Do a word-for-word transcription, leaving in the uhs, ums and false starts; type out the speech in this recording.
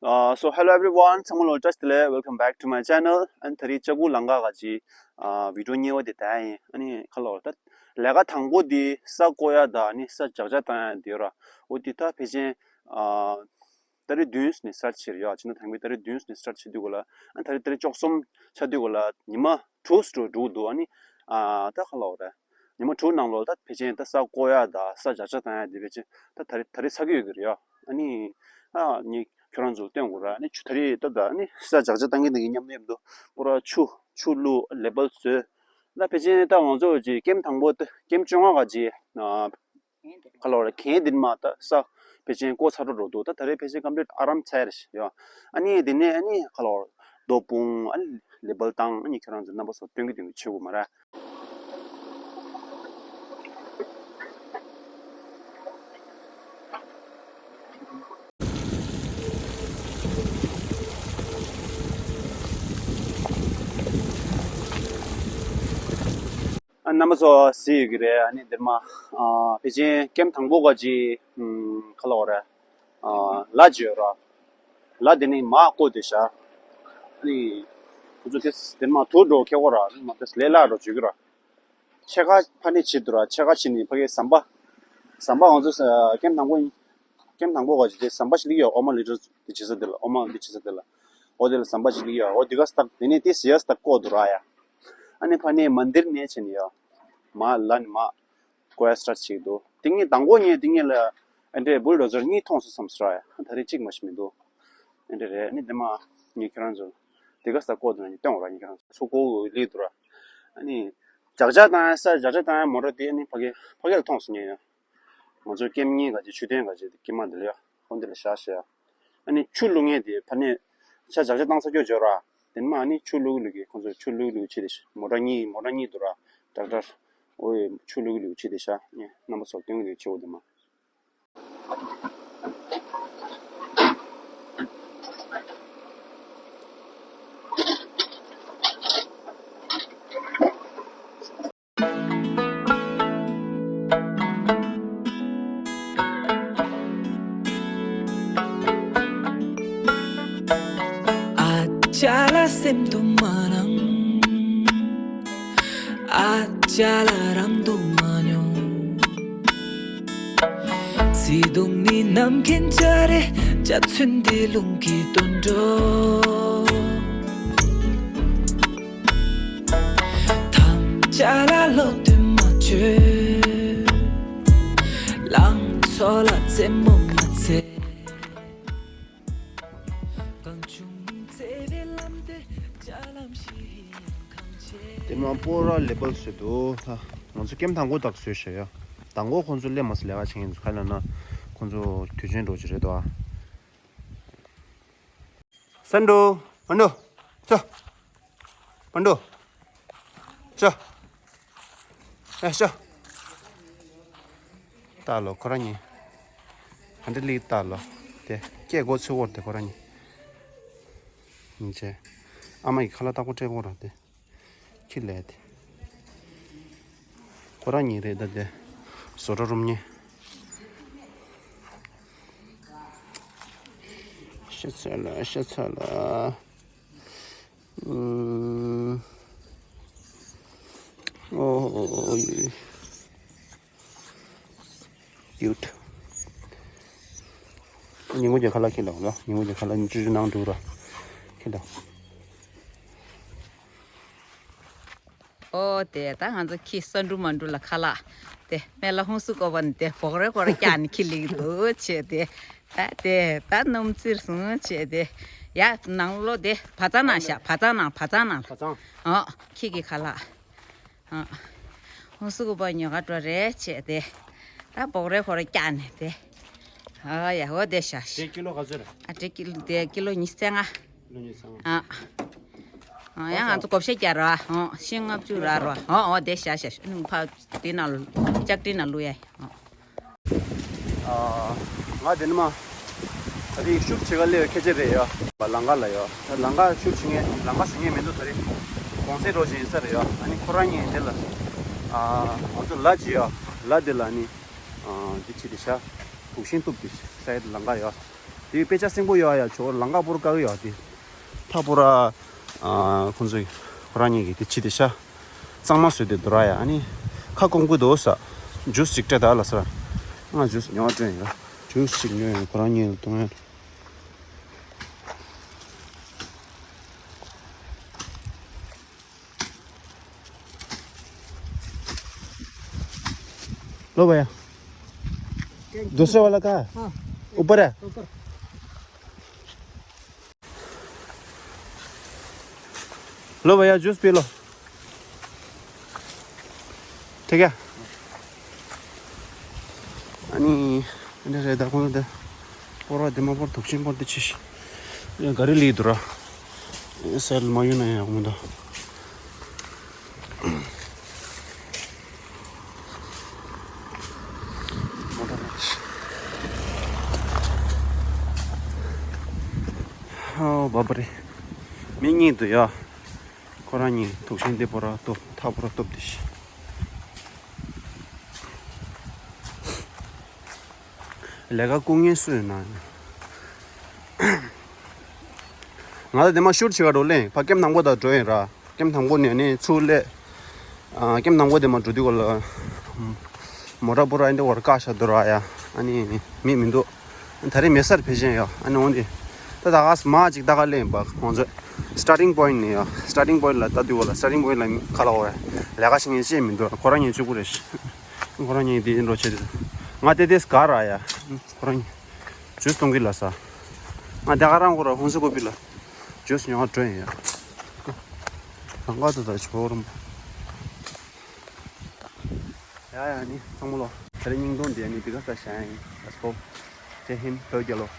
Uh, so hello everyone. ཚང་མ་ལ་བཀྲ་ཤིས་བདེ་ལེགས། Welcome back to my channel. ཨ་ནི་ད་རེས་ལྕགས་སྐུད་ལམ་ཁ་ག་ཅིག་ཨ་བི་ཌི་ཡོ་ཉེ་བ་དེ་ད་ཡིན། ཨ་ནི་ཁ་ལོ་ད་ལས་ཀ་དང་པོ་དེ་ས་བརྐོ་ཡ་དང་ཨ་ནི་ས་ལྕགས་ལྕགས་བཏང་ཡ་དེ་ཡོད་ར། འོ་དེ་ད་ཕལ་ཆེར་ཨ་ཏ་རིག་བདུན་ནས་སི་ཊར་ཊི་བྱེད་རེད་ཡ། ཕྱི་ཟླ་དང་པོའི་ཏ་རིག་བདུན་ནས་སི་ཊར་ཊི་བྱེད་དུས་ག་ལ། ཨ་ད་རེས་ཏ་རིག་བཅུ་གསུམ་ཆགས་དུས་ག་ལ་ཉི་མ་དྲུག་ཙམ་འགྲོ་འགྲོ་གི་འདུག་ཨ་ནི་ཨ་ད་ཁ་ལོ་ར། ཉི་མ་དྲུག་ནང་ལོགས་ད་ཕལ་ཆེར་ད་ས་བརྐོ་ཡ་ད་ས་ལྕགས་ལྕགས་བཏང་ཡ་དེ་ཕལ་ཆེར་ད་ད་རེས་ད་རེས་ཚར་གི་ཡོད་ཀྱི་རེད་ཡ། ཨ་ནི་ཨ་ངས་ཁྱོད་རང་ཚོར་སྟོན་དགོས་ར། ཨ་ནི་ཆུ་ད་རེས་ད་ད་ཨ་ནི་ས་ལྕགས་ལྕགས་བཏང་གི་འདུག་གི་མཉམ་དུ་མཉམ་དུ་པུ་ར་ཆུ་ཆུ་བླུགས་ལེ་བལ་བཟོས། ད་ཕལ་ཆེར་ད་ང་ཚོ་ཅིག་ཀེམ་དང་པོ་ད་ཀེམ་བཅོ་ལྔ་ག་ཅིག་ཨ་ཁ་ལོ་ར་གན་འདིར་མ་ད་ས་ཕལ་ཆེར་བརྐོ་ཚར་འགྲོ་འགྲོ་འདུག་ད་ད་རེས་ཕལ་ཆེར་ཀམ་པི་ལིཊ་ཨ་རམ་ཚར་ཡོད། ཨ་ནི་འདི་ནས་ཨ་ནི་ཁ་ལོ་རྡོ་སྤུངས་ཨ་ནི་ལེ་བལ་བཏང་ཨ་ནི་ཁྱོད་རང་ཚོ་རྣམ་པ་ཚོ་སྟོན་གི་སྟོན་གི་བྱེད་དགོས་མ་ར། ཨ་རྣམ་པ་ཚོ་གཟིགས་ཡོད་ཀྱི་རེད། ཨ་ནི་འདིར་མ་ཨ་ཕལ་ཆེར་ཀེམ་དང་པོ་ག་ཅིག་ཨམ་ཁ་ལོ་ར་ཨ་ལ་ཅིག་ཡོད་ར། ལ་དེ་ནི་མ་བརྐོས་ཏེ་བཞག་ཨ་ནི་ཁོ་ཚོ་དེ་འདིར་མ་དུར་འགྲོ་ཁེ་གོ་ར། མ་དེ་ལས་སླ་འགྲོ་བྱེད་ཀྱི་ར། ཕྱེད་ཀ་ཕ་ནས་བྱེད་འདུག་ར། ཕྱེད་ཀ་ཕྱིན་ནས་ཕ་གིའི་ཟམ་པ། ཟམ་པ་ང་ཚོ་ཀེམ་དང་པོ་ཡིན། ཀེམ་དང་པོ་ག་ཅིག་དེ་ཟམ་པ་ཞིག་སླེབས་ཡོད། འོ་མ་ལི་ཊར་དེ་བྱེད་ས་དེ་ལ། འོ་མ་འདི་བྱེད་ས་དེ་ལ། འོ་དེ་ལ་ཟམ་པ་ཞིག་སླེབས་ཡོད། འོ་དེ་ག་སྟག་དེ་ནས་དེ་ཟེ་ཡ་སྟག་བརྐོས་འདུག་ར་ཡ། ཨ་ནི་ཕ་ནས་མན་དིར་ནས་བྱས་ནས་ཡ། མ་ལ་ནི་མ་བརྐོ་ཡ་སི་ཊར་ཊི་བྱེད་འདུག་དེ་ངས་དང་པོ་ངས་དེ་ངས་ལ་ཨ་འདྲས་བུལ་ཌོ་ཛར་གཉིས་མཐོང་སོང་བསམ་སོང་ར་ཡ། ད་རེས་གཅིག་མ་ཞིག་མི་འདུག་ཨ་འདྲས་རེད། ཨ་ནི་དེ་མ་ངས་ཁྱེད་རང་ཚོ་དེ་ག་སྟག་བརྐོས་འདུག་ན་ངས་སྟོན་འོ་ར། ངས་ཁྱེད་རང་ཚོ་ཚུར་བརྐོ་སླེབས་འདུག་ར། ཨ་ནི་ལྕགས་ལྕགས་བཏང་ཡ་ས་ལྕགས་ལྕགས་བཏང་ཡ་མོ་ཊ་དེ་ཨ་ནི་ཕ་གི་ཕ་གི་ལ་མཐོང་སོང་ངས་ཡ། ང་ཚོའི་ཀེམ་གཉིས་ག་ཅིག་མཆོད་རྟེན་ག་ཅིག་ཀེམ་མ་འདི་ལ་ཡ། ཧོ་འདི་ལ་བཞག་བཞག་ཨ་ནི་ཆུ་བླུག་མཁན་དེ་ཕ་ནས་ཆ་ལྕགས་ལྕགས་བཏང་ས་སྐྱོ་འཇོག་ར། དེ་ནས་མ་ཨ་ནི་ཆུ་བླུག་གི་བླུག་གི་ཁོང་ཚོ་ཆུ་བླུག་གི་བླུག་གི་ཆེད་དེ་མོ་ཊ་གཉིས་མོ་ཊ་གཉིས་འདུག་ར། ཏྲག་ཏྲག་ཨོ་ཡེ་ཆུ་བླུག་གི་བླུག་གི་ཆེད་དེ་བཞག་ཨ་ནི་རྣམ་པ་ཚོར་སྟོན་གི་འདུག་ཆེ་བོ་དེ་མ། ཨ་ཅག་ལ་སེམས་དུ་མ་སྣང་། ཨ་ཅག་ལ་རང་དུ་མ་མྱོང་། བརྩེ་དུང་ནི་ནམ་མཁའི་འཇའ་རིས། འཇའ་ཚོན་འདི་རླུང་གི་དུད་འགྲོ། ཐམས་ཅད་ལ་བློ་གཏད་མ་བྱོས། ལང་ཚོ་ལ་རྩེད་མོ་མ་རྩེ། གང་བྱུང་རྩེ་བའི་ལམ་དེ་ལྕགས་ལམ་ཞིག་ཡིན་ཡང་གང་བྱེད། དེ་མ་པོ་ར་ལེ་བལ་བཟོས་འདུག་ད་ང་ཚོ་ཀེམ་དང་པོ་དག་བཟོས་ཤག་ཡ། དང་པོ་ཁོང་ཚོ་སླེབས་མ་སི་ལས་ཀ་བྱེད་མཁན་ཚོ་ག་ལ་ན་ཁོང་ཚོ་དུས་ཆེན་འགྲོ་གི་རེད་དོ། སན་འགྲོ། བན་འགྲོ། ཚ། བན་འགྲོ། ཤ། ཨེ་ཤ། ལྟ་ལོ་ཁོ་རང་གཉིས། ཧ་འདྲ་ལི་ལྟ་ལོ། དེ་སྐད་མགོ་ཚོས་བོར་དེ་ཁོ་རང་གཉིས། ཡིན་ཆེ། ཨ་མ་ཡི་ཁ་ལག་བཏགས་པ་སྤྲད་གོ་ར་དེ། ཁྱི་ལས་དེ། ཁོ་རང་གཉིས་རེད་ད་དེ། བཟོ་གྲྭ་རུམ་གཉིས། ཤ་ཚ་ལ་ཤ་ཚ་ལ། ཨུམ། ཨོ། ཡུད། ཉིན་གུང་གི་ཁ་ལག་ཁྱེར་ལ་ལ། ཉིན་གུང་གི་ཁ་ལག་ཉིན་བཅུ་བཅུ་ནང་འགྲོ་ར། ཁྱེར་ལ། ཨོ་དེ་ད་ང་ཚོ་ཁྱི་ས་འབྲུ་མ་འབྲུ་ལ་ཁ་ལག་དེ་སྨན་བླ་ཧུན་སུར་ཀོ་པ་ནི་དེ་བོག་རེ་ཁོ་རེ་བཀྱག་ནི་ཁྱི་ལིག་འདུག་བྱས་དེ། ད་དེ་ད་སྣུམ་བཙིར་སོང་བྱས་དེ། ཡ་ནང་ལོ་དེ་བ་ཙ་ནང་ཤ་བ་ཙ་ནང་བ་ཙ་ནང་། བ་ཙང་། ཨོ་ཁྱི་གི་ཁ་ལག་ཨ། ཧུན་སུར་ཀོ་པ་ཉོ་ག་འགྲོ་རེད་བྱས་ཏེ། ད་བོག་རེ་ཁོ་རེ་བཀྱག་ནས་ཏེ། ཨ་ཡ་ཧོ་དེ་ཤ་ཤ། དེ་ཀི་ལོ་ག་ཚོད་རེད། ཨ་དེ་ཀི་ལོ་དེ་ཀི་ལོ་ཉི་ཤུ་རྩ་ལྔ། ཀི་ལོ་ཉི་ཤུ་རྩ་ལྔ། ཨ། ཨ་ཡ་ང་ཚོ་བགོ་བཤའ་རྒྱག་ར། ཨོ་ཤིང་ལྔ་བཅུ་ར་ར། ཨོ་ཨོ་དེ་ཤ་ཤ་ཤ། ཨ་ནི་ཕ་དེ་ནང་ལོ་ལྕགས་ཀྲི་ནང་ལོ་ཡ། ཨོ། ཨ། ང་དེ་ནི་མ། ད་རེས་ཤུགས་ཆེ་ག་སླེབས་ཁྱེད་ཅེ་རེད་ཡ། ལང་ཀ་ལ་ཡ། ད་ལང་ཀ་ཤུགས་ཆེ་ངས་ལང་ཀ་ཟེར་ངས་མི་འདུག་ད་རེས་གོང་སེ་རོ་ཅན་ཡིན་ས་རེད་ཡ། ཨ་ནི་ཁོ་རང་གཉིས་དེ་ལ། ཨ། ང་ཚོ་ལ་ཅི་ཡ། ལ་དེ་ལ་ནི། ཨ། འདི་ཅི་དེ་ཤ། དུག་ཤིང་གཏུབ་དེ་ས་ཡ་དེ་ལང་ཀ་ཡ། དེ་དཔེ་ཆ་སེང་པོ་ཡོད་ཡ། ཆོ་ལང་ཀ་པོར་བཀག་ཡོད་དེ། ཐ་པོ་ར། ཨ། ཁོང་ཚོ་ཁོ་རང་གཉིས་ཀྱི་དེ་ཕྱི་དེ་ཤ་གཙང་མ་བཟོས་ཏེ་འདུག་ར་ཡ། ཨ་ནི་ཁ་སྐོམ་གི་འདུག་ས། ཇུས་ཅིག་སྤྲད་ད་ལ་ས། ང་ཇུས་ཉོ་དྲན་ཡ། ཇུས་ཅིག་ཉོ་ཡ། ཁོ་རང་གཉིས་ལ་གཏོང་ཡ། लो भैया। दूसरे वाला कहाँ है? हाँ। ऊपर है? ऊपर। लो भैया, जूस पी लो। ठीक है। अनि འདི་རེད་ད། ཁོང་ཚོ་དེ་སྤོར་བ་དེ་མ་སྤོར་དུག་ཆེན་སྤོར་དེ་ཆེ་ཤི། ཡ་ག་རེ་ལས་འདུག་ར། སེལ་མ་ཡོང་ན་ཡང་མི་འདུག་ཨོ་བ་བ་རེ། མི་གཉིས་འདུག་ཡ། ཁོ་རང་གཉིས་དུག་ཆེན་དེ་སྤོར་ར་སྟོབ་ཐག་པོ་ར་སྟོབ་དེ་ཤི། ལས་ཀ་སྐུ་ངལ་སུ་ཡོད་ན། ང་ད་དེ་མ་ཤུར་བྱེད་ག་འགྲོ་ལེ། ཕ་ཀེམ་དང་པོ་ད་འགྲོ་ཡིན་ར། ཀེམ་དང་པོ་ནས་ནི་ཚུར་སླེབས། ཨ། ཀེམ་དང་པོ་དེ་མ་འགྲོ་དུས་གོ་ལ། མོ་ཊ་པོ་ར་ཨིན་དེ་བར་བཀག་བཞག་འདུག་ར་ཡ། ཨ་ནི་མི་མི་འདུག་ད་རེས་མེད་སར་ཕེབས་བཞིན་ཡོད། ཨ་ནི་འོན་ཏེ། ད་ད་ག་མ་ཅིག་ད་ག་ལེན་པ་ང་ཚོ་starting point ནས་ཡ། starting point ལ་ལྟ་དུས་གོ་ལ། starting point ལ་ཁ་ལ་འོ་ཡ། ལས་ཀ་བྱེད་མཁན་ཅིག་མི་འདུག་ཁོ་རང་ཉིད་གཅིག་པུ་རེད་ཤི། ཁོ་རང་ཉིད་དེ་འགྲོ་བྱེད་དུས། ང་དེ་དེ་ག་ར་ཡ། ཁོ་རང་ཉིད་ཇུས་གཏོང་གི་ལ་ས། ང་དེ་ག་རང་ཁོ་ར་ཧུན་སུ་ཀོ་པི་ལ་ཇུས་ཉོ་བ་འགྲོ་ཡིན་ཡ། རང་ག་ཚོད་ད་ཆོག་རུམ། ཡ་ཡ་ནི་ཚང་མ་ལོ། ད་རེས་སྙིང་སྟོང་འདི་ནི་འདི་ག་ས་ཤ་ཡིན། Let's go. ཇེ་ཧིན། བོད་རྒྱལ་ལོ།